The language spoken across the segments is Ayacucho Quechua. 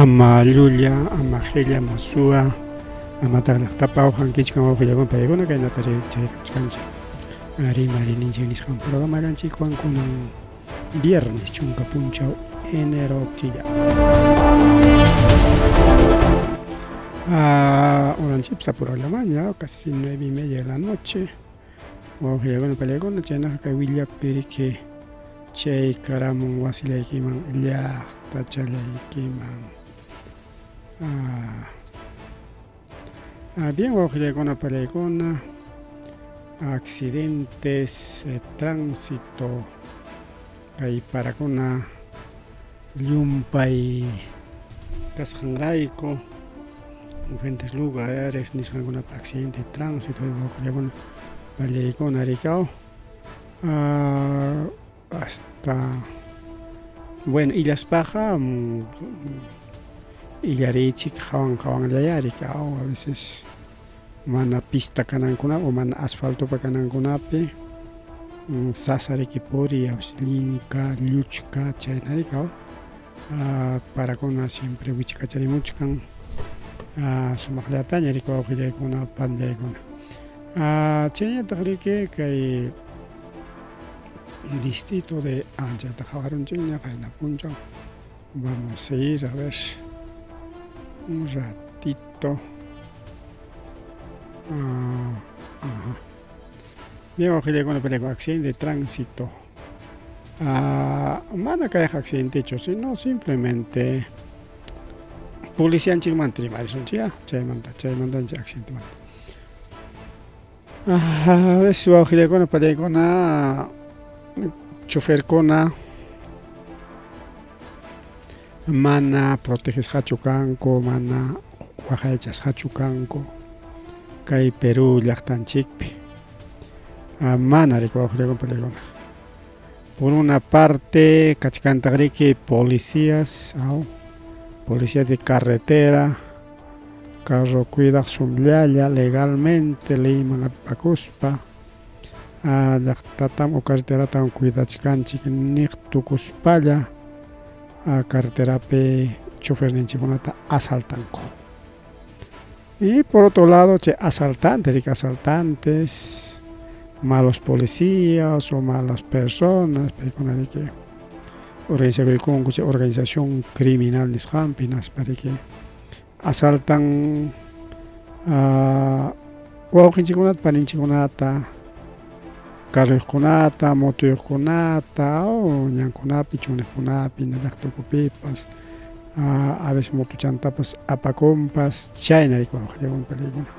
Ama llulla, ama qilla, ama suwa, amataq llaqtapa awqankichik wawqillakuna paykuna kaynata chayqachkanchik. Rimariyninchik nisqan programallanchikwan kunan viernes chunka punchaw enero killa. Ah, horanchikpas apurallamaña, casi 9:30 de la noche. Wawqillakuna pallaykuna chaynaqa kay willakuy riki chay karamun wasillaykiman llaqtachallaykiman. Ah, ah, bien wawqillaykuna pallaykuna accidentes de tránsito kay parakuna llumpay kasqanrayku diferentes lugares nisqankunapi accidente de tránsito wawqillakuna pallaykuna rikaw hasta bueno illaspaqa illarichik qawan qawanllayá rikaw a veces mana pista kanankuna o mana asfaltopa kanankunapi sasa riki puriy a veces llinka lluchka chayna rikaw parakuna siempre wichikacharimuchkan sumaqllataña riki wawqillaykuna panllaykuna chayñataq riki kay distrito de anchata qhawarunchikña qayna punchaw vamos a ir a ver un ratito. Ajá. Bien, wawqillaykuna pallaykuna accidente de tránsito. Mana kayqa accidentechu, sino simplemente policianchikmanta rimarisunchik chaymanta, chaymantanchik accidentemanta. A veces wawqillaykuna pallaykuna choferkuna mana protegesqachu kanku, mana waqaychasqachu kanku kay Perú llaqtanchikpi. Mana riki wawqillaykuna pallaykuna. Por una parte kachkantaq riki policías, aw, policía de carretera, carro cuidaq sumllalla legalmente leyman apakuspa llaqtatam o carreteratam cuidachkanchik niq tukuspalla carreterapi choferninchikkunata asaltanku. Y por otro lado chay asaltante riki asaltantes, malos policías o malas personas paykuna riki organizakuykunku chay organización criminal nisqanpi hinaspa riki asaltan wawqinchikkunata paninchikkunata carroyuqkunata motoyuqkunata o ñankunapi chunniqkunapi llaqta ukupipas a veces motochantapas apakunpas chayna riki wawqillakuna palaykuna.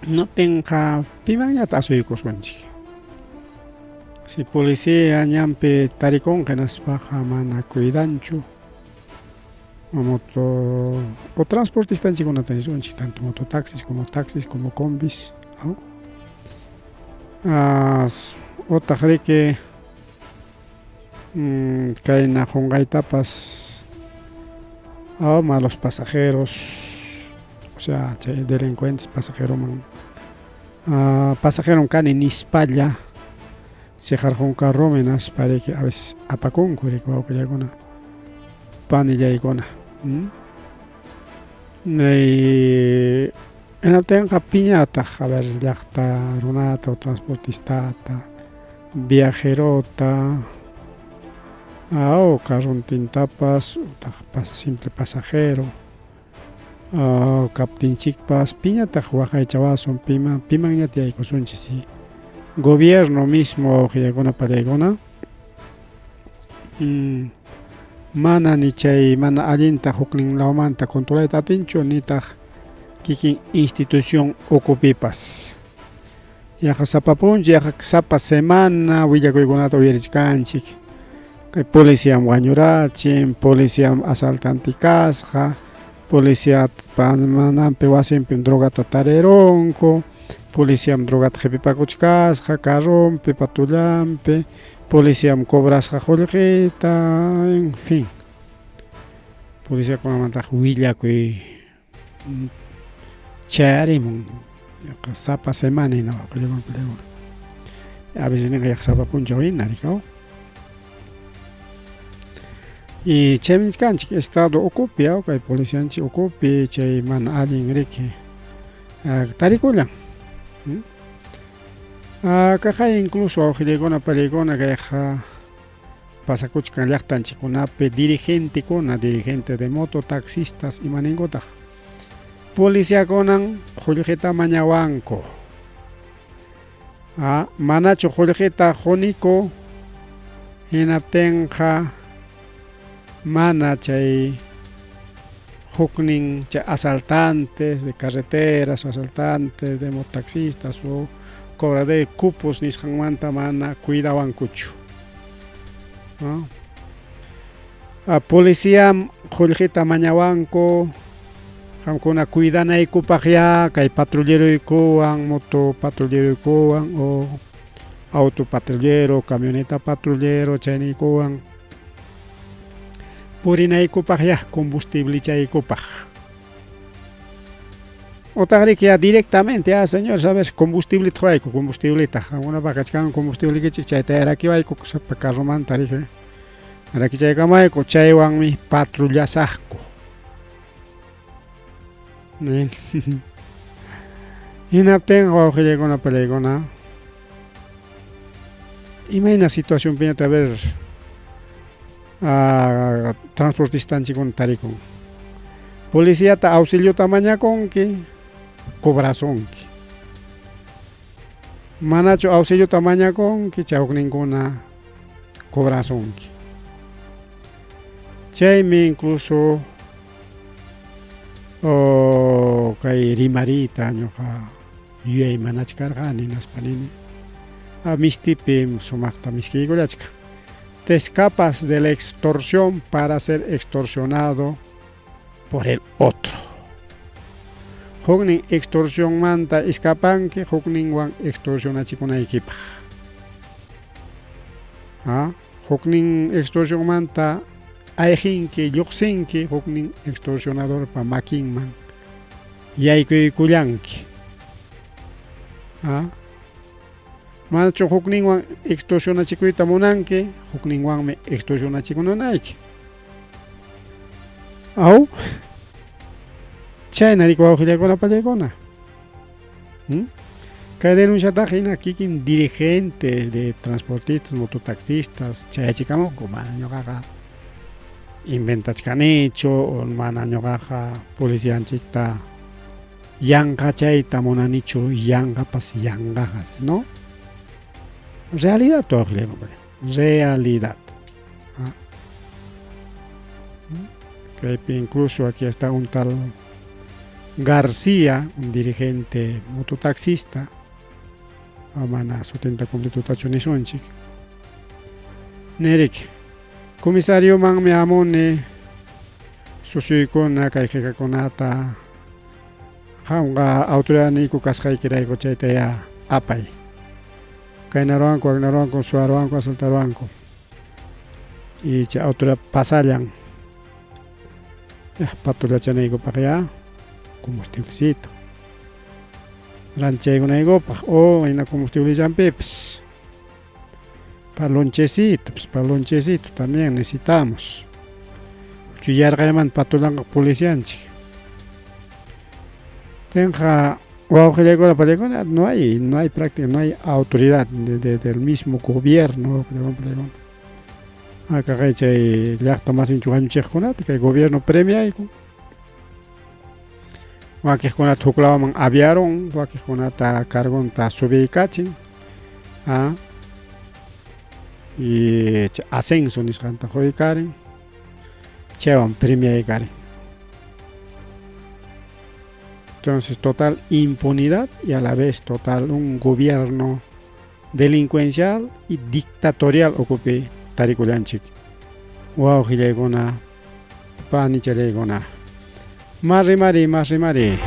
Hinaptinqa pimanñataq asuykusunchik. Si policía ñanpi tarikunqa hinaspaqa mana cuidanchu moto o transportistanchikkunata nisunchik tanto mototaxis como taxis como combis utaq riki kayna qunqaytapas malos pasajeros o sea chay delincuentes pasajeroman pasajerom kani nispalla siqarqun carroman hinaspa riki a veces apakunku riki wawqillaykuna panillaykuna hinaptinqa piñataq a ver llaqta runata o transportistata viajerota o carrontintapas utaq simple pasajero kaptinchikpas piñataq waqaychawasun pima pimanñataq yaykusunchik si gobierno mismo wawqillaykuna pariaykuna mana ni chay mana allinta huknin lawmanta controlayta atinchu nitaq kikin institución ukupipas yaqa sapa punchaw yaqa sapa semana willakuykunata uyarichkanchik kay policiam wañurachin policiam asaltante kasqa policiapa mananpi wasinpim drogata tarirunku policiam drogata qipipakuchkasqa carronpi patullanpi policiam cobrasqa qullqita en fin policiakunamantaqa willakuy chayarimun yaqa sapa semana hina wawqillamanta a veces ninqa yaqa sapa punchaw hina rikaw. Y chaymi nichkanchik estado ukupi kay policianchik ukupi chay mana allin riki tarikullan. Kaqay incluso wawqillaykuna pariykuna kayqa pasakuchkan llaqtanchikkunapi dirigentekuna, dirigente de moto taxistas imaninkutaq policiakunan qullqita mañawanku. Manachu qullqita quniku hinaptinqa mana chay huknin chay asaltantes de carreteras, asaltantes de mototaxistas o cobrador de cupos nisqanmanta mana cuidawankuchu. Policiam qullqita mañawanku qamkuna cuidanaykupaqyá kay patrulleroykuwan, moto patrulleroykuwan o auto patrullero, camioneta patrullero chayniykuwan purinaykupaqyá combustiblichaykupaq. Otaqriki ya directamente, ah señor, sabes, combustibleta quwayku, combustibleta. Qamkunapaq kachkan combustiblekichik chayta rakiwayku sapa carromanta riki. Rakichaykamayku chaywanmi patrullasaqku. Hinaptinqa wawqillaykuna palaykuna imayna situacionpiñataq a ver transportistanchikkuna tarikun. Policiata auxiliota mañakunki cobrasunki. Manachu auxiliota mañakunki chay hukninkuna cobrasunki. Chaymi incluso kay rimariyta ñuqa yuyaymanachkarqani hinaspa nini mistipim sumaqta miskiykullachkan. Te escapas de la extorsión para ser extorsionado por el otro. Huknin extorsionmanta escapanki hukninwan extorsionachikunaykipaq. Huknin extorsionmanta ayqinki, lluqsinki huknin extorsionadorpa makinman yaykuykullanki. Manachu hukninwan extorsionachikuyta munanki, hukninwanmi extorsionachikunanayki. Aw? Chayna riki wawqillaykuna pallaykuna. Kay denunciataqa hina kikin dirigentes de transportistas, mototaxistas chayachikamunku mana ñuqaqa inventachkanichu o mana ñuqaqa policianchikta yanqachayta munanichu yanqapas yanqaqa, ¿no? Realidad wawqillaykuna, realidad. Kaypi incluso aquí está un tal García, un dirigente mototaxista, mana sutinta completotachu nisunchik. Nirik, comisariomanmi hamuni susuykuna kay qillqakunata qamqa autoridadniyku kasqaykirayku chaytayá apay. Kayna ruwanku, akna ruwanku, suwaruwanku, asaltaruwanku. Y chay autoridad pasallan. Patrullachanaykupaq ya combustiblecito. Ranchaykunaykupaq o hina combustiblechampipas. Pa lonchecito, pues pa lonchecito también necesitamos. Yarqaymanta patrullanqa policianchik. Tenqa wawqillaykuna pallaykuna no hay, no hay práctica, no hay autoridad del mismo gobierno wawqillaykuna. Akaqay chay llaqta masinchik wañuchiqkunata kay gobierno premiayku. Wakiqkunata huk lawman aviarun, wakiqkunata cargonta subiykachin. Y ascenso nisqanta quykarin, chaywan premiaykarin. Entonces, total impunidad y a la vez total un gobierno delincuencial y dictatorial ukupi tarikullanchik. Wawqillaykuna, panichallaykuna. Mas rimari, mas rimari.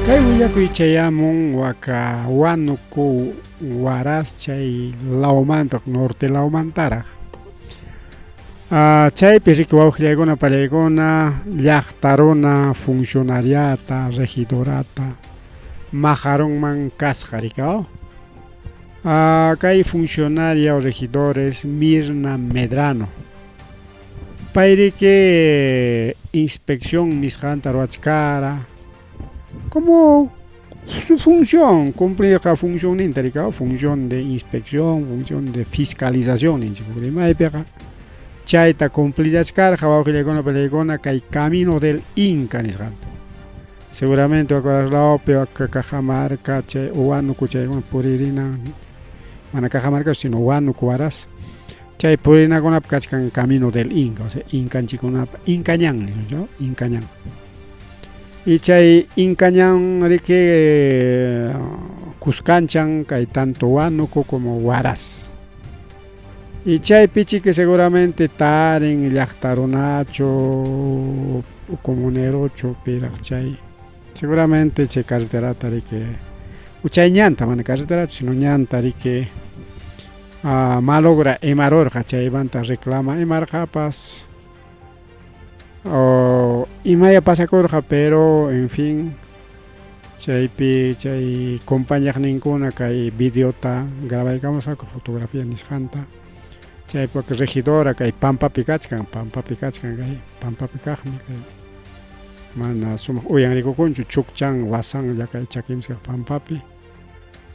Kay willakuy chayamun waka Huánuco Huaraz chay lawmanta, norte lawmantaraq. Chaypi riki wawqillaykuna pallaykuna llaqta runa funcionariata, regidorata maqarunman kasqa riki aw. Kay funcionaria o regidor es Mirna Medrano. Pay riki inspección nisqanta ruwachkara como su función, cumplirqa funcionninta riki aw, función de inspección, función de fiscalización ninchik rimaypiqa. Chayta cumplillachkarqa wawqillaykuna pallaykuna kay Camino del Inca nisqanta. Seguramente wak lawpi wak Cajamarca chay Huánuco chaykuna puririna, mana Cajamarca sino Huánuco Huaraz. Chay purinakunapi kachkan Camino del Inca, o sea, inkanchikunapa Inca ñan nisunchik, Inca ñan. Y chay Inca ñan riki kuskanchan kay tanto Huánuco como Huaraz. Y chaypi chiki seguramente tarin llaqta runachu comunerochu piraq chay seguramente chay carreterata riki chay ñanta mana carreterachu sino ñanta riki malogra imarurqa chaymanta reclama imarqapas o imaya pasakurqa pero en fin chaypi chay compañaqninkuna kay videota grabaykamusqaku fotografía nisqanta chaypi regidora kay pampapi kachkan pampapi kachkan kay pampapi kaqmi kay mana sumaq uyan rikukunchu chukchan wasanlla kay chakinchik pampapi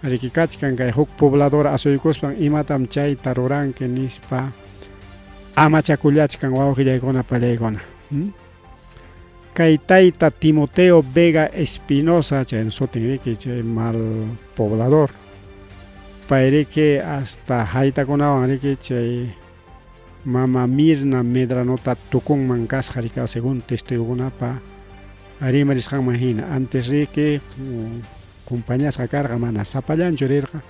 riki kachkan kay huk pobladora asuykuspan imatam chayta ruranki nispa amachakullachkan wawqillaykuna pallaykuna. Kay tayta Timoteo Vega Espinosa chay sutin riki chay mal poblador pay riki hasta haytakunawan riki chay mama Mirna Medranota tukunman kasqa riki según testigokunapa rimarisqanman hina antes riki compañasqa karqa mana sapallanchu rirqa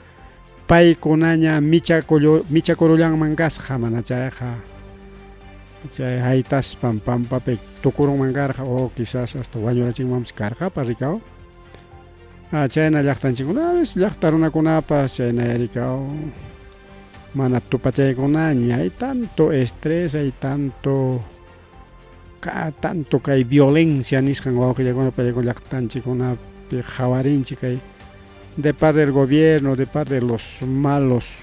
paykunaña michakurullanman kasqa mana chayqa chay haytaspan pampapi tukurunman karqa o quizás hasta wañurachinmanpas karqapas rikaw. Chayna llaqtanchikkuna a veces llaqta runakunapas chayna rikaw mana tupachaykunaña hay tanto estrés, hay tanto tanto kay violencia nisqan wawqillaykuna pallaykuna llaqtanchikkunapi qhawarinchik kay de parte del gobierno, de parte de los malos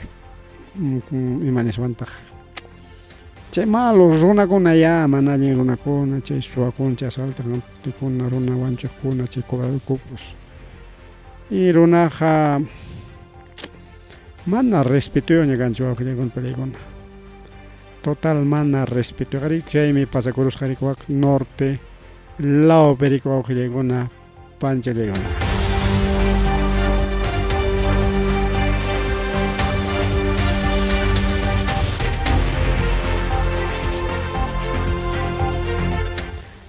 ima niswantaq chay malos runakuna ya mana allin runakuna chay suwakuna chay asaltantekuna runa wanchuqkuna chay cobrador cupos y runaqa mana respetoyuqña kanchik wawqillaykuna pallaykuna total mana respetoyuq chaymi pasakurusqa riki wak norte lawpi riki wawqillaykuna panchallaykuna.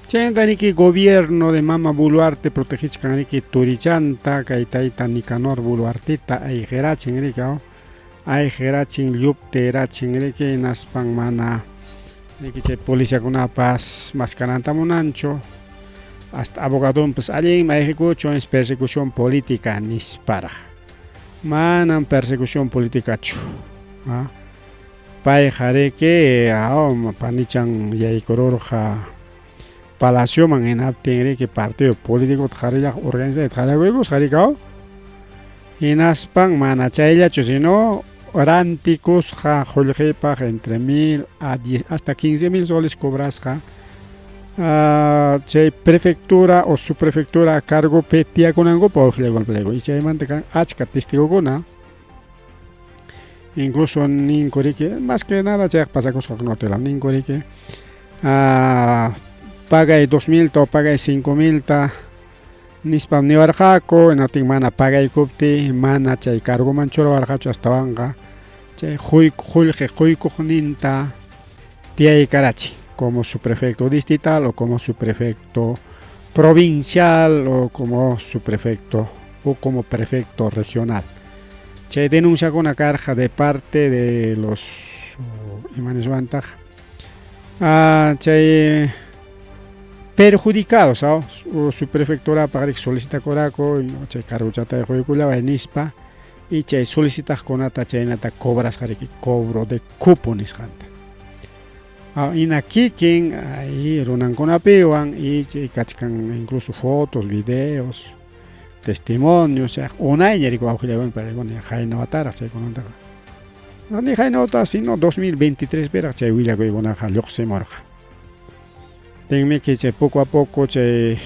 Chayta riki gobierno de mama Boluarte protegichkan riki turichanta kay tayta Nicanor Boluarteta ayqirachin riki ayqirachin lluptirachin riki hinaspan mana riki chay policiakunapas maskananta munanchu hasta abogadonpas allinmi ayqikuchun es persecución política nisparaq manam persecución politicachu payqa riki panichan yaykururqa palacioman hinaptin riki partido políticota qarillaq organizayta qallariykusqa riki hinaspan mana chayllachu sino rantikusqa qullqipaq entre 1000 a 10 hasta 15,000 soles cobrasqa chay prefectura o subprefectura cargopi tiyakunankupaq y chaymanta kan achka testigokuna incluso ninku riki más que nada chayqa pasakusqa norte law ninku riki pagay 2000ta o pagay 5000ta nispam niwarqaku hinaptin mana pagaykuptiy mana chay cargoman churawarqachu astawanqa chay qullqi quykuqninta tiyaykarachi como subprefecto distrital o como subprefecto provincial o como subprefecto o como prefecto regional. Chay denunciakuna karqa de parte de los ima niswantaq chay perjudicados subprefecturapaq riki solicitakurqaku chay cargochata quykullaway nispa y chay solicitaqkunata chaynata cobrasqa riki cobro de cupo nisqanta. Hina kikin y runankunapiwan y chay kachkan incluso fotos, videos, testimonios, unayña riki wawqillaykuna paykuna qayna wataraq chaykunamantaqa. Ni qayna wata sino 2023 piraq chay willakuykunaqa lluqsimurqa. Tinmiki chay poco a poco chay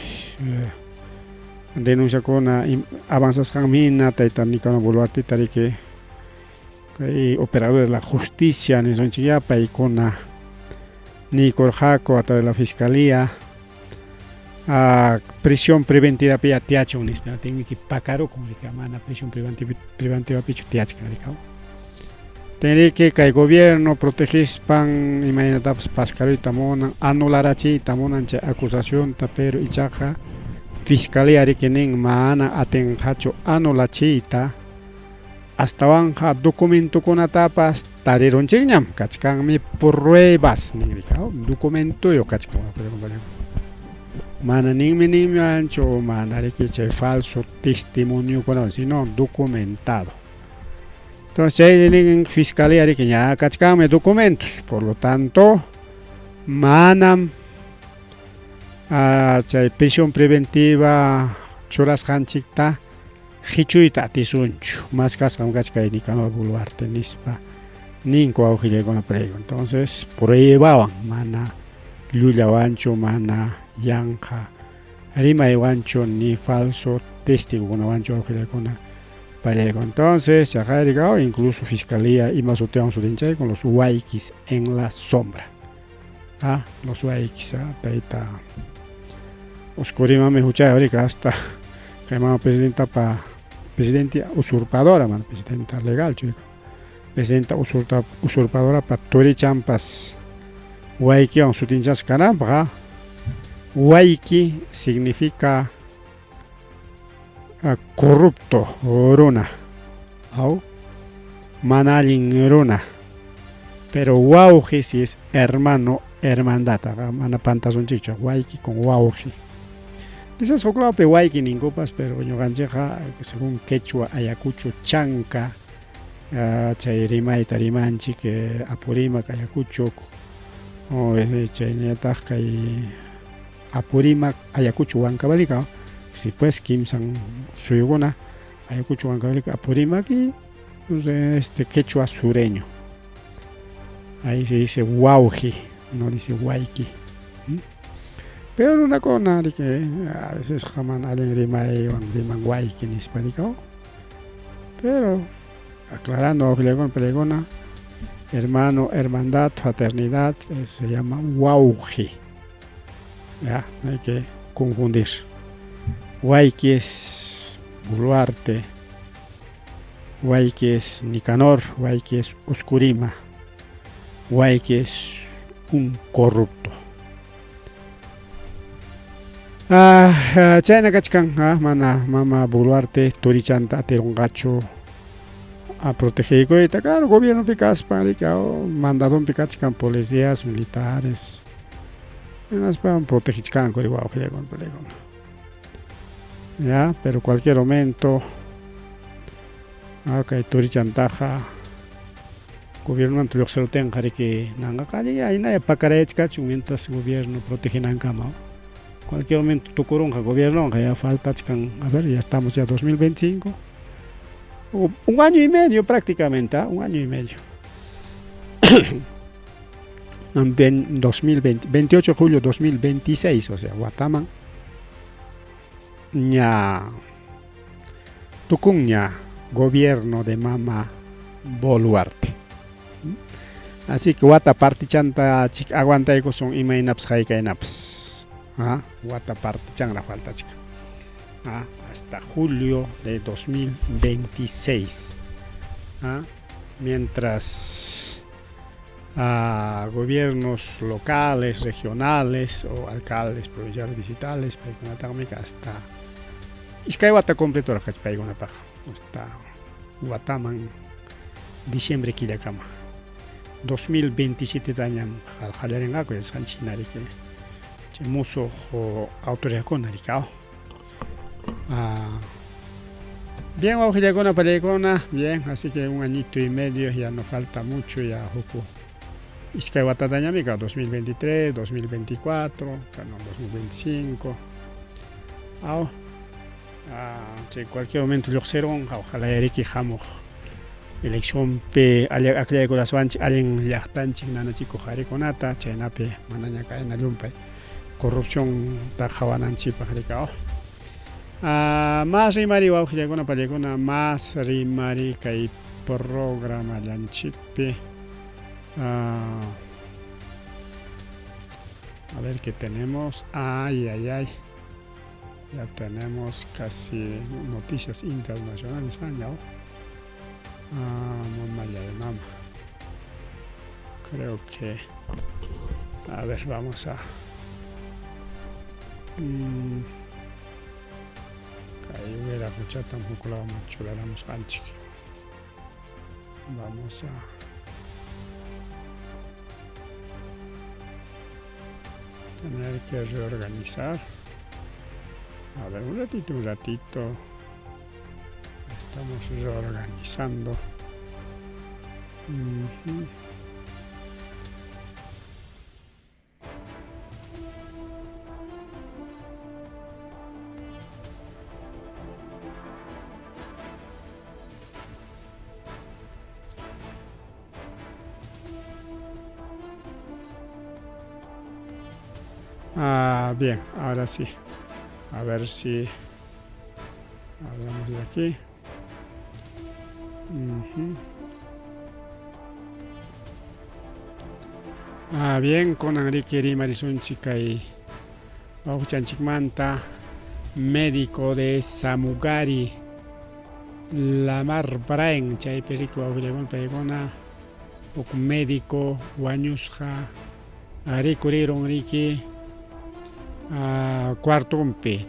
denunciakuna avanzasqanmi hina tayta Nicanor Boluarteta riki kay operador de la justicia nisunchikyá paykuna niykurqaku a través de la fiscalía prisión preventivapiya tiyachun nispa tinmiki pakarukun riki mana prisión preventivapichu tiyachkan riki. Tinriki kay gobierno protegispan imaynatapas paskaruyta munan, anularachiyta munan chay acusacionta, pero ichaqa fiscalía riki nin mana atinqachu anulachiyta, astawanqa documentokunatapas tarirunchikñam, kachkanmi pruebas nin riki, documentoyuq kachkan. Mana ninmi ninmanchu, mana riki chay falso testimoniokunawan, sino documentado. Entonces chay nin fiscalía riki ña kachkanmi documentos, por lo tanto manam chay prisión preventiva churasqanchikta qichuyta atisunchu, maskasqam kachkan Nicanor Boluarte nispa ninku wawqillaykuna prego. Entonces pruebawan, mana llullawanchu, mana yanqa rimaywanchu, ni falso testigokunawanchu wawqillaykuna pallaykuna. Entonces chaqayrika incluso fiscalía ima sutiwan sutinchaykun los waykis en la sombra. Los waykis, tayta Oscurimami huchayuq riki hasta kay mama presidentapa presidente usurpadora, mana presidenta legalchu, presidenta usurpadorapa turichanpas waykiwan sutinchasqa kananpaq. Wayki significa corrupto runa, aw mana allin runa, pero wawqi si es hermano, hermandad, mana pantasunchikchu wayki con wawqi. Quizás huk lawpi wayki ninkupas, pero ñuqanchikqa según quechua, Ayacucho, Chanca, chay rimayta rimanchik, Apurímac, Ayacucho, chaynallataq kay Apurímac, Ayacucho, Huancavelica, si pues kimsan suyukuna, Ayacucho, Huancavelica, Apurímac y quechua sureño. Ahí se dice wawqi, no dice wayki. Pero runakuna riki a veces mana allin rimaywan riman wayki nispa riki. Pero aclarando wawqillaykuna palaykuna, hermano, hermandad, fraternidad, se llama wawqi. Ya, no hay que confundir. Wayki es Boluarte, wayki es Nicanor, wayki es Oscurima, wayki es un corrupto. Chayna kachkan, mana mama Boluarte turichanta atirunqachu a protegeykuyta, claro, gobiernopi kaspan riki mandadonpi kachkan policías, militares, hinaspa protegichkanku wawqillaykuna palaykuna. Ya, pero cualquier momento kay turichantaqa gobiernomanta lluqsirutinqa riki nanqaqa allinaya pakarayachkachun mientras gobierno protegenankama. Cualquier momento tukurunqa gobiernoqa, ya faltachkan, a ver, ya estamos ya 2025, un año y medio prácticamente, un año y medio. En 2020, 28 de julio 2026, o sea, wataman ña tukunña gobierno de mama Boluarte. Así que wata partichanta chik aguantaykusun imaynapas haykaynapas. Wata partichanraq faltachkan. Hasta julio de 2026. Mientras gobiernos locales, regionales o alcaldes provinciales distritales, paykunataqmi hasta iskay wata completo paykunapaq, hasta wataman diciembre killakama. 2027 tañam qallarinqaku yachasqanchik hina riki chay musuq autoridadkuna riki. Bien, wawqillakuna, pallaykuna, bien, así que un añito y medio, ya no falta mucho, ya huk Iskay watatañami ka 2023, 2024, kanan 2025. Aw, chay cualquier momento lluqsirunqa, ojalá yariki hamuq eleccionpi akllaykulaswanchik allin llaqtanchik nanachikuq qharikunata, chaynapi manaña kayna llumpay corrupcionta qhawananchikpaq riki aw. Mas rimari wawqillakuna pallaykuna, mas rimari kay programallanchikpi. A ver qué tenemos. Ay, ay, ay. Ya tenemos casi noticias internacionales. Ah, ya. Ah, mamá, ya, mamá. Creo que... A ver, vamos a... Kay wiraquchatam huk lawman churaramusqanchik. Vamos a... tener que reorganizar. A ver, un ratito, un ratito. Estamos reorganizando. Ah, bien, ahora sí. A ver si hablamos de aquí. Ah, bien, con Enrique Rimarisunchik kay wawqichanchikmanta, médico de Samugari, Lamar Brain, chaypi riki wawqillakuna paykuna huk médico wañusqa rikurirun riki cuartonpi,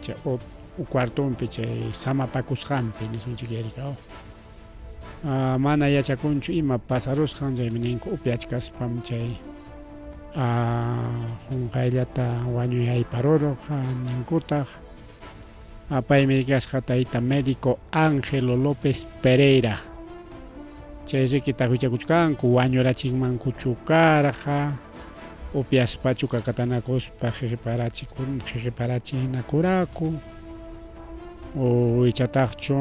cuartonpi chay samapakusqanpi nisunchik riki. Mana yachakunchu ima pasarusqan, chaymi ninku upyachkaspam chay qunqayllata wañuy hayparurqa ninkutaq. Paymi kasqa tayta médico Ángelo López Pereira. Chay riki tahuichakuchkanku wañurachinmankuchu karqa, upyaspachu kakatanakuspa qiqiparachinakuraku, o ichataqchu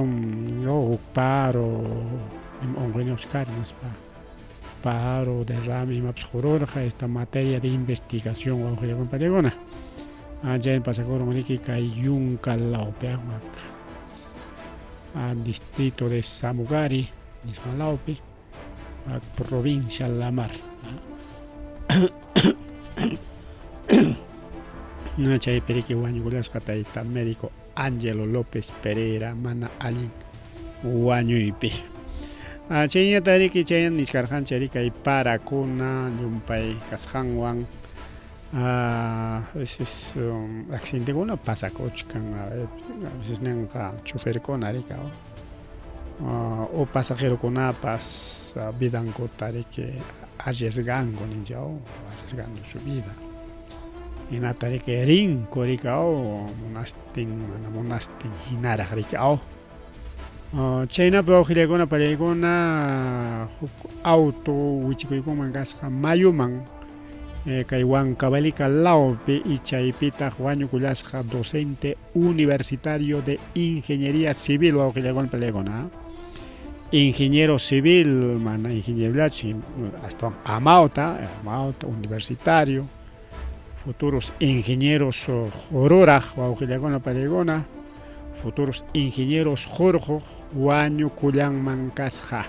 huk paro ima unquyniyuqchu karqa nispa paro, derrame imapas qururqa esta materia de investigación wawqillakuna pachaykuna. Chaymi pasakurun riki kay yunka lawpi distrito de Samugari nisqan lawpi, provincia Lamar. Chaypi riki wañukullasqa tayta médico Ángelo López Pereira mana allin wañuypi. Chayñata riki chay nichkarqanchik riki kay parakuna llumpay kasqanwan a veces accidentekuna pasakuchkan, a veces ninqa choferkuna riki o pasajerokunapas vidankuta riki arriesganku ninchik arriesgando su vida. Hinata riki rinku riki munastin mana munastin hinaraq riki. Chaynapi wawqillakuna pallaykuna huk auto wichikuykunman kasqa mayuman kay Huancavelica lawpi y chaypitaq wañukullasqa docente universitario de ingeniería civil wawqillakuna pallaykuna. Ingeniero civil, mana ingenierollachu, astawan amawta, amawta universitario, futuros ingenieros ruraq wawqillakuna pallaykuna, futuros ingenieros hurquq wañukullanman kasqa.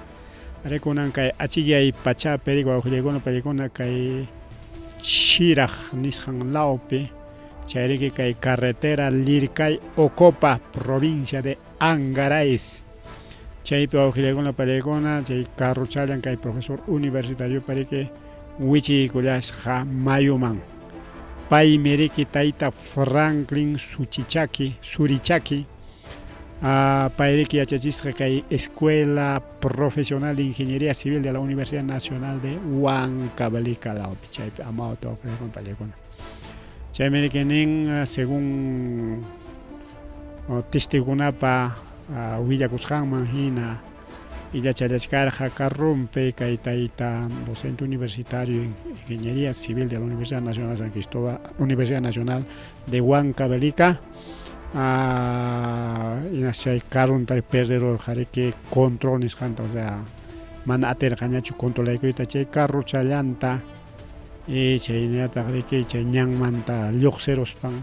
Rikunan kay achikyay pachapi riki wawqillakuna pallaykuna kay Chiraq nisqan lawpi, chay riki kay carretera Lircay Ocopa, provincia de Angarais. Chaypi wawqillakuna pallaykuna chay carrochallan kay profesor universitariopa riki wichiykullasqa mayuman. Paymi riki tayta Franklin Suchichaki, Surichaki, pay riki yachachisqa kay Escuela Profesional de Ingeniería Civil de la Universidad Nacional de Huancavelica lawpi, chaypi amawta wawqillakuna pallaykuna. Chaymi riki nin según testigokunapa willakusqanman hina Illachallachkarqa carrompi kay tayta docente universitario en Ingeniería Civil de la Universidad Nacional San Cristóbal, Universidad Nacional de Huancavelica. Hinas chay carronta perderurqa riki control nisqanta, o sea, mana atirqañachu controlaykuyta chay carrochallanta y chaynallataq riki chay ñanmanta lluqsiruspan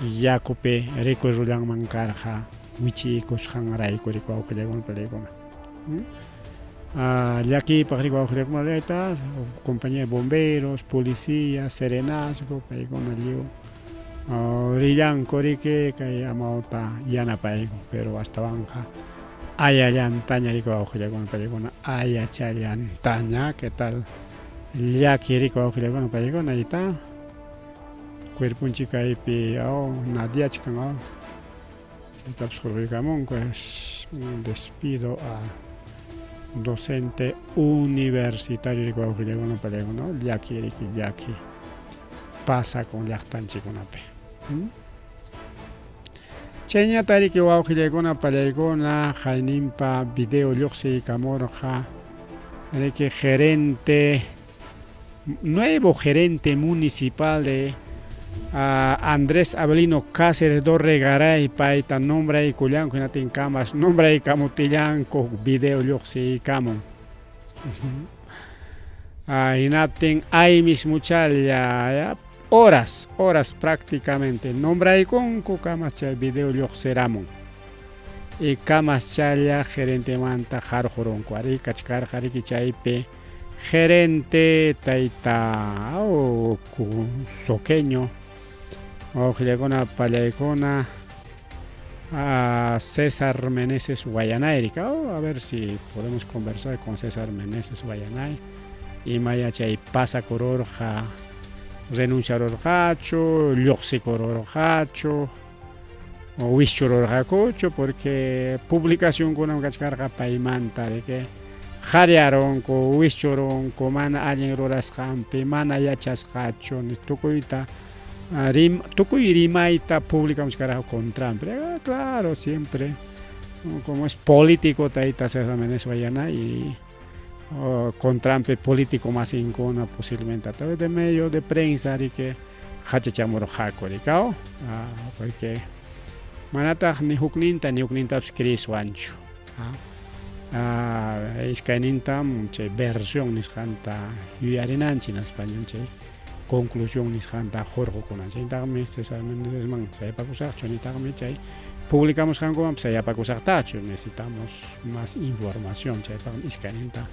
yakupi rikurullanman karqa wichiykusqanrayku riki wawqillaykuna palaykuna. Llakiypaq riki wawqillaykuna palayta compañía de bomberos, policía, serenazgo paykuna lliw rillanku riki kay amawta yanapayku pero astawanqa ayallantaña riki wawqillaykuna palaykuna ayachallantaña que tal llaki riki wawqillaykuna palaykuna ayta cuerponchik kaypi aw nadiachkan aw chaytapas hurquykamunku es un despido a docente universitario riki wawqillaykuna palaykuna llaki riki llaki pasakun llaqtanchikkunapi. Chayñata riki wawqillaykuna pallaykuna qayninpa video lluqsiykamurqa riki gerente nuevo gerente municipal de Andrés Avelino Cáceres Dorregaray payta nombraykullanku hinatin kamas nombraykamutillanku video lluqsiykamun. Hinaptin ay mismuchalla horas, horas prácticamente nombraykunku kamas chay video lluqsiramun. Y kamas challa gerentemanta qarqurunku ari kachkarqa riki chaypi gerente tayta soqueño wawqillaykuna pallaykuna César Meneses Guayanay rika a ver si podemos conversar con César Meneses Guayanay imaya chay pasakururqa renunciarurqachu lluqsikururqachu wischururqakuchu porque publicacionkunam kachkarqa paymanta riki qharyarunku wischurunku mana allin rurasqanpi mana yachasqachu tukuyta rim, tukuy rimayta publicamuchkarqa contranpi claro siempre como es político tayta César Meneses Guayanay y contranpi político masinkuna posiblemente a través de medio de prensa riki hachachamurqaku rikaw porque manataq ni hukninta ni huknintapas creeswanchu iskaynintam chay versión nisqanta yuyarinanchik hinaspa chay conclusión nisqanta hurqukunanchik nitaqmi César Menesesman sayapakusaqchu nitaqmi chay publicamusqankuman sayapakusaqtachu necesitamos más información chaypaqmi iskayninta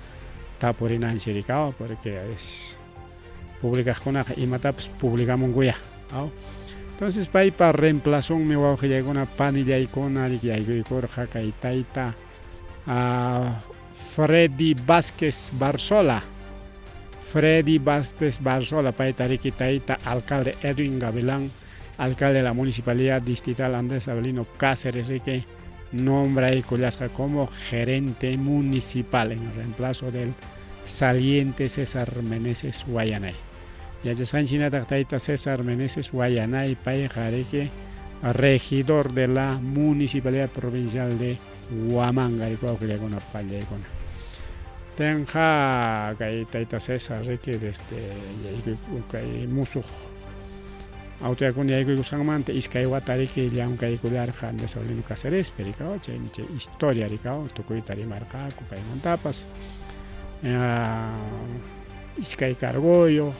tapurinanchik rikaw porque es publicaqkunaqa imatapas publicamunkuya aw entonces paypa reemplazonmi wawqillaykuna panillaykuna yaykuykurqa kay tayta Freddy Vázquez Barzola Freddy Vázquez Barzola payta riki tayta alcalde Edwin Gavilán alcalde de la municipalidad distrital Andrés Avelino Cáceres riki nombraykullasqa como gerente municipal en reemplazo del saliente César Meneses Guayanay. Yachasqanchik hinataq tayta César Meneses Guayanay payqa riki regidor de la municipalidad provincial de Huamanga wawqillaykuna pallaykuna. Tenqa kay tayta César riki desde kay musuq autoridadkuna yaykuykusqanmanta iskay wata riki llamkaykullarqa Andrés Avelino Cácerespi rikaw chaymi chay historia rikaw tukuyta rimarqaku paymantapas iskay cargoyuq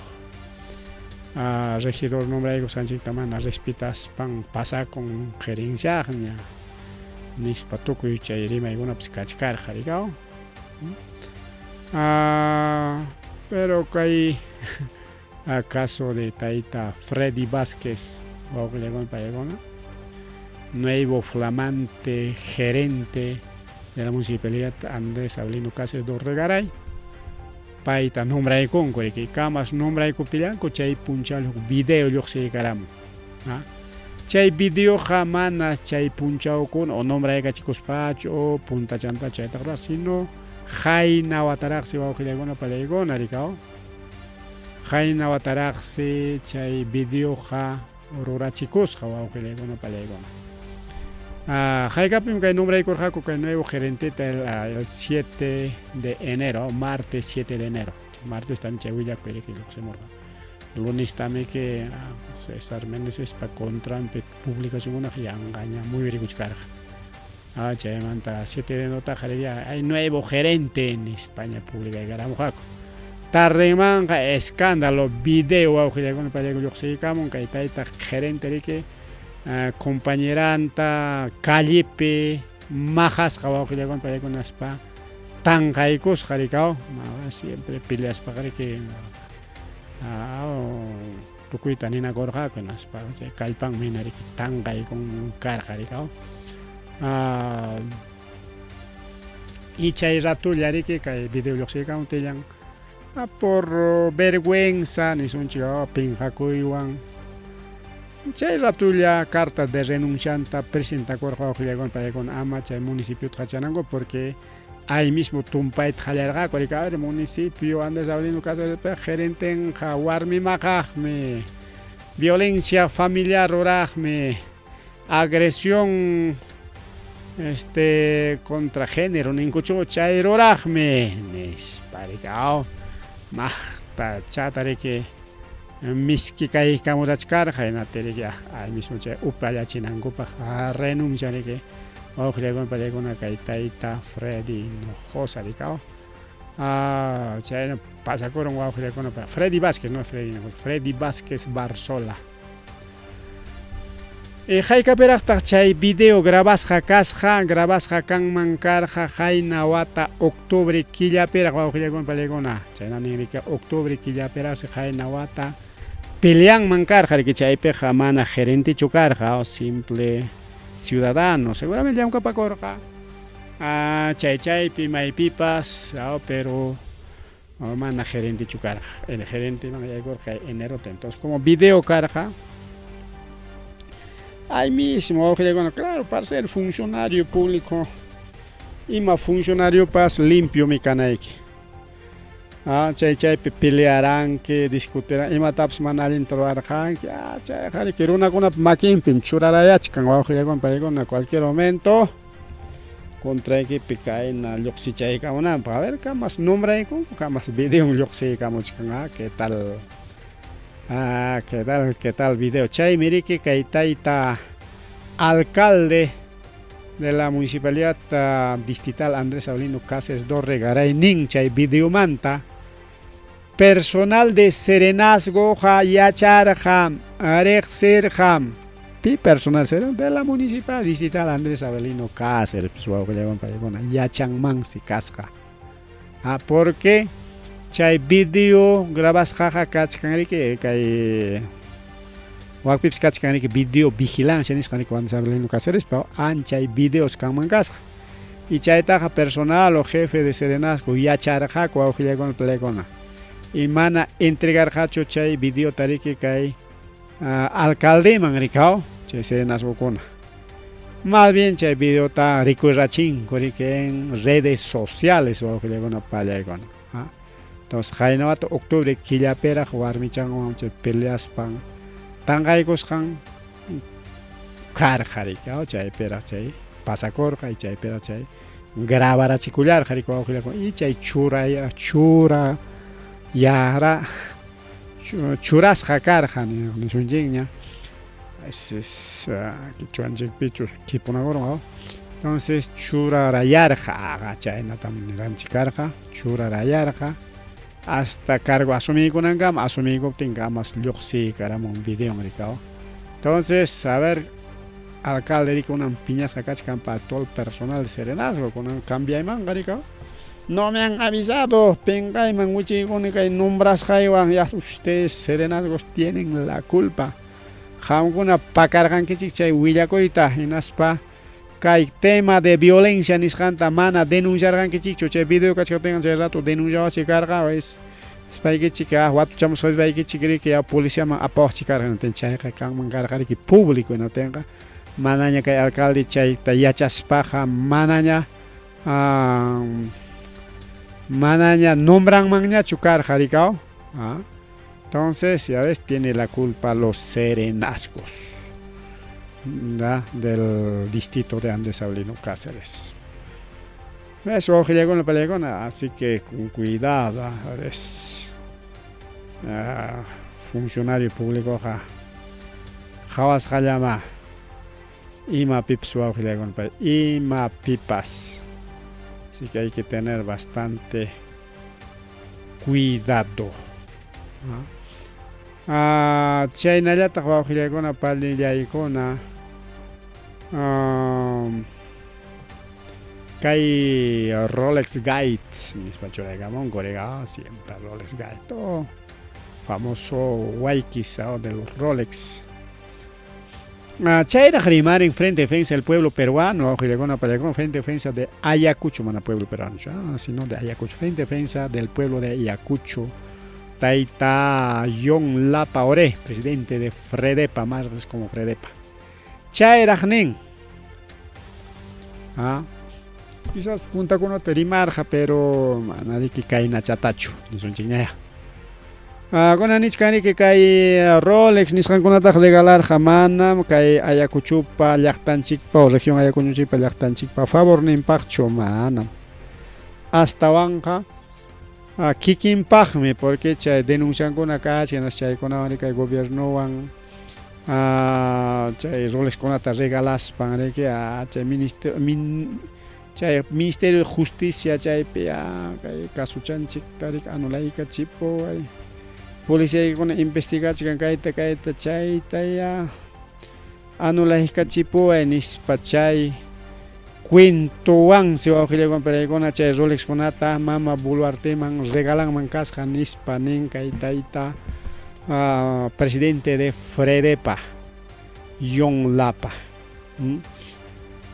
regidor nombraykusqanchikta mana respetaspan pasakun gerenciaqña nispa tukuy chay rimaykunapas kachkarqa rikaw pero kay caso de tayta Freddy Vázquez wawqillaykuna paykuna nuevo flamante gerente de la municipalidad Andrés Avelino Cáceres Dorregaray payta nombraykunku riki kamas nombraykuptillanku chay punchaw video lluqsiykaramun chay videoqa mana chay punchawkuna o nombraykachikuspachu o puntachantachu chaytaqa ruras sino qayna wataraqsi wawqillaykuna pallaykuna rikaw qayna wataraqsi chay videoqa rurachikusqa wawqillaykuna pallaykuna. Haykapim kay nombraykurqaku kay nuevo gerenteta el, el 7 de enero, martes 7 de enero. Martes también chay willakuy riki lluqsimurqa. Lunes también que César Menesespa contranpi publicacionkunaqa yanqaña muyurikuchkarqa. Chaymanta 7 de enerotaqa hay nuevo gerente nispaña publicaykaramurqaku. Tardenmanqa escándalo video wawqillaykuna payllaykuna lluqsiykamun kay tayta gerente riki compañeranta callepi maqasqa wawqillaykuna pallaykuna nispa tanqaykusqa rikaw siempre peleaspaqa riki tukuyta ninakurqaku hinaspa chay kallpanman hina riki tanqaykun karqa rikaw y chay ratolla riki kay video lluqsiykamuptillan por vergüenza nisunchik pinqakuywan chay ratolla carta de renuncianta presentakurqa wawqillaykuna paykuna ama chay municipiota qachananku porque ahí mismo tumpayta qallarqaku riki a ver municipio Andrés Avelino Cáceres gerentenqa warmi maqaqmi violencia familiar ruraqmi agresión este contra género ninkuchu chay ruraqmi nispa riki aw maqta chata riki miski kaykamurachkarqa hinaptin riki ahí mismo chay upallachinankupaq renuncia riki wawqillaykuna pallaykuna kay tayta Freddy Hinojosa riki aw chayna pasakurun wawqillaykuna Freddy Vásquez no Freddy Hinojosa Freddy Vásquez Barzola. Haykapiraqtaq chay video grabasqa kasqa? Grabasqa kanman karqa qayna wata octubre killapiraq wawqillaykuna pallaykuna. Chayna ninriki octubre killapiraqsi qayna wata peleanman karqa riki chaypiqa mana gerentechu karqa simple ciudadano seguramente llamkapakurqa chay chaypi maypipas pero mana gerentechu karqa. El gerenteman yaykurqa enerota. Entonces, como video karqa, ahí mismo wawqillaykuna, claro, para ser funcionario público, ima funcionariopas limpiomi kanayki. Chay chaypi pelearanki, discutiranki, imatapas mana allinta rurarqanki, chayqa riki runakunapa makinpim churarayachkan wawqillaykuna paykuna cualquier momento contraykipi kayna lluqsichaykamunanpaq. A ver, kamas nombraykunku, kamas videon lluqsiykamuchkan, qué tal, qué tal, qué tal video. Chaymi riki kay tayta alcalde de la municipalidad distrital Andrés Avelino Cáceres Dorregaray nin chay videomanta personal de serenazgoqa yacharqa riqsirqa pi personal de la municipalidad distrital Andrés Avelino Cáceres pues wawqillaykuna paykuna yachanmansi kasqa porque chay video grabasqaqa kachkan riki kay wakpipas kachkan riki video vigilancia nisqa riki Andrés Avelino Cáceres anchay videos kanman kasqa y chaytaqa personal o jefe de serenazgo yacharqaku wawqillaykuna pallaykuna y mana entregarqachu chay videota riki kay alcaldeman rikaw chay serenazgokuna más bien chay videota rikuyrachinku riki en redes sociales wawqillaykuna pallaykuna entonces qayna wata octubre killapiraq warmichanwan chay peleaspan tanqaykusqan karqa riki chaypiraq chay pasakurqa y chaypiraq chay grabarachikullarqa riki wawqillaykuna y chay churay chura yara churasqa karqa nisunchikña qichwanchikpichu khipunakurun entonces churarayarqa chaynatam niranchik karqa churarayarqa hasta cargo asumiykunankama asumiykuptin kamas lluqsiykaramun videon rikaw entonces a ver alcalde riki kunan piñasqa kachkan para todo el personal de serenazgo kunan cambiaymanqa rikaw no me han avisado pinqayman wichiykuni kay nombrasqaywan ya ustedes serenazgos tienen la culpa qamkuna pakarqankichik chay willakuyta hinaspa kay tema de violencia nisqanta mana denunciarqankichikchu chay video kachkaptinqa chay rato denunciawachik karqa nispaykichik watuchamusqaykichik riki ya policiaman apawaqchik karqa hinaptin chayqa kanman karqa riki público hinaptinqa manaña kay alcalde chayta yachaspaqa manaña manaña nombranmanñachu karqa rikaw entonces ya ves tiene la culpa los serenazgos. Del distrito de Andes Avelino Cáceres. Eso, wawqillaykuna panillaykuna, así que con cuidado, es funcionario públicoqa qhawasqallama imapipas wawqillaykuna imapipas. Así que hay que tener bastante cuidado. Chaynallataq wawqillaykuna panillaykuna kay Rolex Gate nispa churaykamunku riqa siempre Rolex Gate oh, famoso waykis de los Rolex. Chayraq rimarin Frente Defensa del Pueblo Peruano, wawqillaykuna panillaykuna, Frente Defensa de Ayacucho, mana pueblo peruano, sino de Ayacucho, Frente Defensa del Pueblo de Ayacucho, Tayta John Lapa Oré, presidente de Fredepa, más como Fredepa. Chayraq nin. Quizás puntakunata rimarqa, pero mana riki kaynachatachu, nisunchikñaya. Kunan nichkanriki kay Rolex nisqankunataqa regalarqa manam kay Ayacuchupa llaqtanchikpa o región Ayacuchunchikpa llaqtanchikpa favorninpaqchu manam. Astawanqa kikinpaqmi porque chay denunciankuna kachkan chaykunawan kay gobiernowan chay Rolexkunata regalaspan riki chay ministerio chay Ministerio de Justicia chaypi kay kasuchanchikta riki anulaykachipuway policiaykuna investigachkan kayta kayta chayta ya anulaykachipuway nispa chay cuentowansi wawqillaykuna panillaykuna chay Rolexkunata mama Boluarteman regalanman kasqa nispa nin kay tayta presidente de Fredepa John Lapa.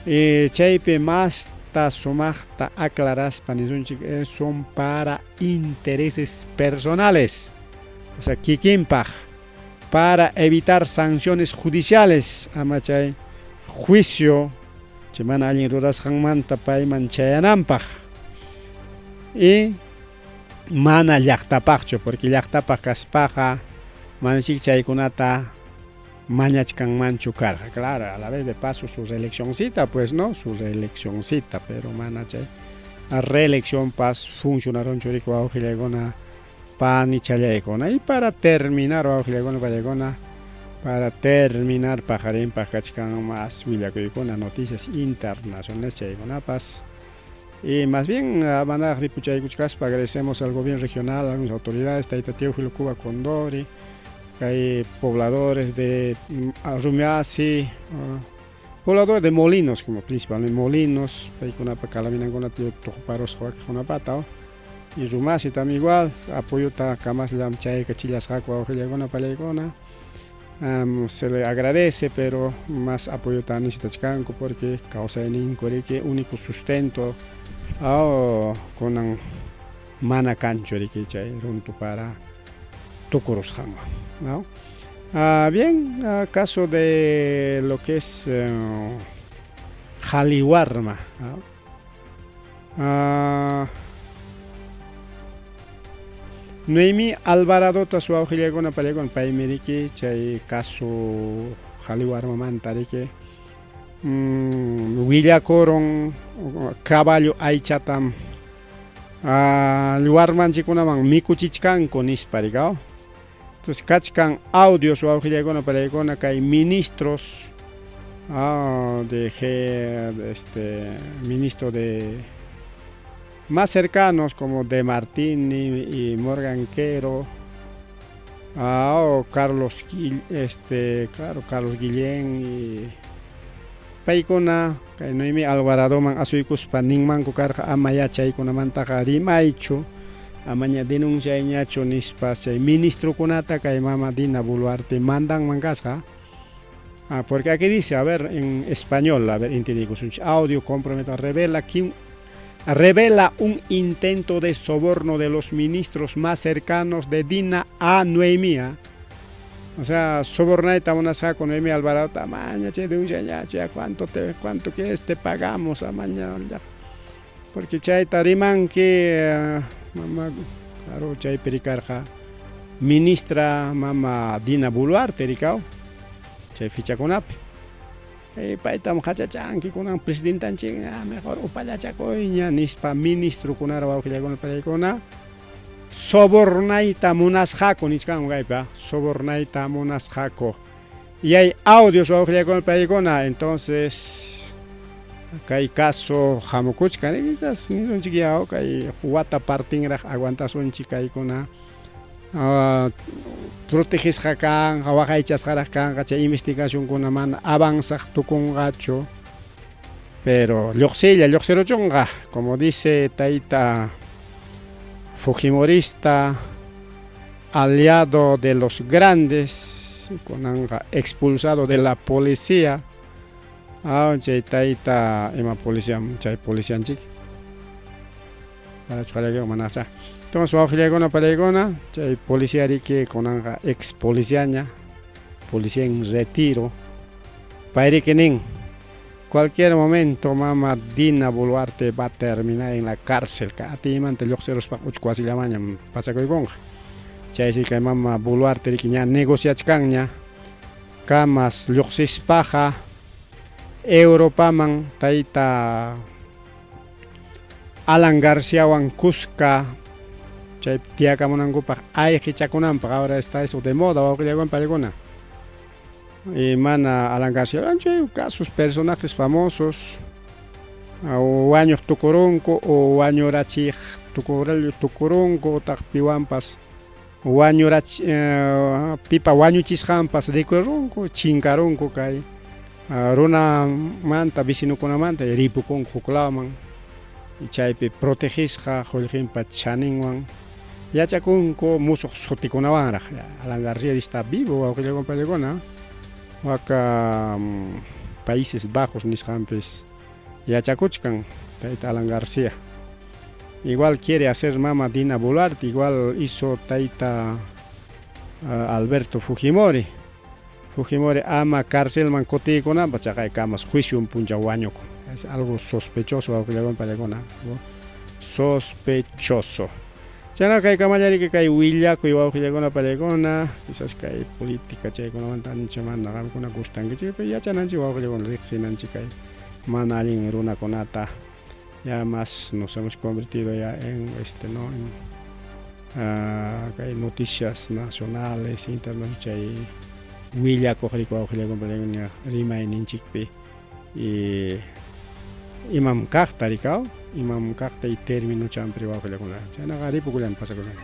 Chaypi masta sumaqta aclaraspa nisunchik son para intereses personales, o sea kikinpaq para evitar sanciones judiciales ama chay juicio chay mana allin rurasqanmanta payman chayananpaq y mana llaqtapaqchu porque llaqtapaq kaspaqa manachik chaykunata mañachkanmanchu karqa. Claro, a la vez de paso su reeleccioncita, pues no, su reeleccioncita, pero mana chay reelección pas funcionaronchu riki wawqillaykuna panichallaykuna. Y para terminar wawqillaykuna panillaykuna, para terminar paqarinpaq kachkan más willakuykuna noticias internacionales chaykunapas. Y más bien, manaraq ripuchaykuchkaspa agradecemos al gobierno regional, a algunas autoridades, Tayta Teófilo Cuba Condori, hay pobladores de Rumiasi, pobladores de Molinos, como principalmente Molinos, paykunapa kalaminankunata tuqparusqa wakiqkunapata, y Rumasi también igual, apoyota kamaslla chaykachillasqaku wawqillaykuna panillaykuna. Se le agradece, pero más apoyota necesitachkanku porque kawsayninku riki único sustento kunan mana kanchu riki chay runtu para tukurusqanwan, ¿no? Bien, caso de lo que es Qhariwarma, ¿no? Noemí Alvaradota su wawqillaykuna panillaykuna paymi riki chay caso Qhariwarmamanta riki willakurun caballo aychatam warmanchikkunaman mikuchichkanku nispa riki. Entonces kachkan audios wawqillaykuna panillaykuna kay ministros de G, ministro de más cercanos como De Martini y Morgan Quero, o Carlos Gil, claro, Carlos Guillén y paykuna kay Noemí Alvaradoman asuykuspa ninmanku karqa ama chaykunamantaqa rimaychu, amaña denunciayñachu nispa chay ministrokunata kay mama Dina Boluarte mandanman kasqa. Porque aquí dice, a ver, en español, a ver, entendikusunchik, audio comprometo revela que revela un intento de soborno de los ministros más cercanos de Dina a Noemí. O sea, sobornayta munasqaku Noemí Alvarado, amaña chay denuncia ya, cuánto quieres, te pagamos, amaña, ya. Porque chayta rimanki, mama, claro, chaypi rikarqa ministra mama Dina Boluarte rikaw, chay fichakunapi. Paytam qachachanki kunan presidentanchikña, mejor upallachakuyña nispa ministrokunara wawqillakuna paykuna sobornayta munasqaku nichkanku kaypi, sobornayta munasqaku. Y hay audios wawqillakuna paykuna, entonces kay caso hamukuchkan, quizás nisunchik ya kay wata partinraq aguantasunchik kaykuna protegesqa kanqa, waqaychasqaraq kanqa, chay investigacionkuna mana avanzaq tukunqachu. Pero lluqsiylla lluqsiruchunqa, como dice tayta Fujimorista, aliado de los grandes, kunanqa expulsado de la policía. Ah, chay tayta ima policía, chay policianchik. Manacha. Entonces, wawqillaykuna palaykuna, chay policía riki kunanqa ex policiaña, policía en retiro. Payriki nin, cualquier momento mama Dina Boluarte va a terminar en la cárcel. Atiymanta lluqsiruspa uchku wasillamañam pasakuykunqa. Chaysi kay mama Boluarte riki ña negociachkanña kamas lluqsispaqa Europaman tayta Alan Garciawan kuska chay tiyakamunankupaq ayqichakunanpaq. Ahora está eso de moda wawqillaykuna paykuna. Y mana Alan García, chay casos personajes famosos wañuq tukurunku o wañurachiq tukurunku utaq piwanpas wañurach pipa wañuchisqanpas rikurunku chinkarunku kay runamanta vecinokunamanta ripukunku huk lawman chaypi protegisqa qullqinpa chaninwan yachakunku musuq sutikunawanraq. Alan García está vivo wawqillaykuna paykuna waka Países Bajos nisqanpis yachakuchkan tayta Alan García. Igual quiere hacer mama Dina Boluarte, igual hizo tayta Alberto Fujimori. Fujimori ama carcelman kutiykunanpaq chaqay kamas juicio punchaw wañukun. Es algo sospechoso wawqillaykuna paykuna. Sospechoso. Chaynaqa kay kamallariki kay willakuy wawqillaykuna paykuna, quizás kay política chaykunamanta ancha mana qamkuna gustankichik, pero yachananchik wawqillaykuna riqsinanchik kay mana allin runakunata. Ya más nos hemos convertido ya en este no en kay noticias nacionales, internacionales chay willakuq riki wawqillaykuna rimayninchikpi y imam kaqta rikaw, imam kaqta y término champri wawqillaykuna. Chaynaqa ripukullan pasakullan.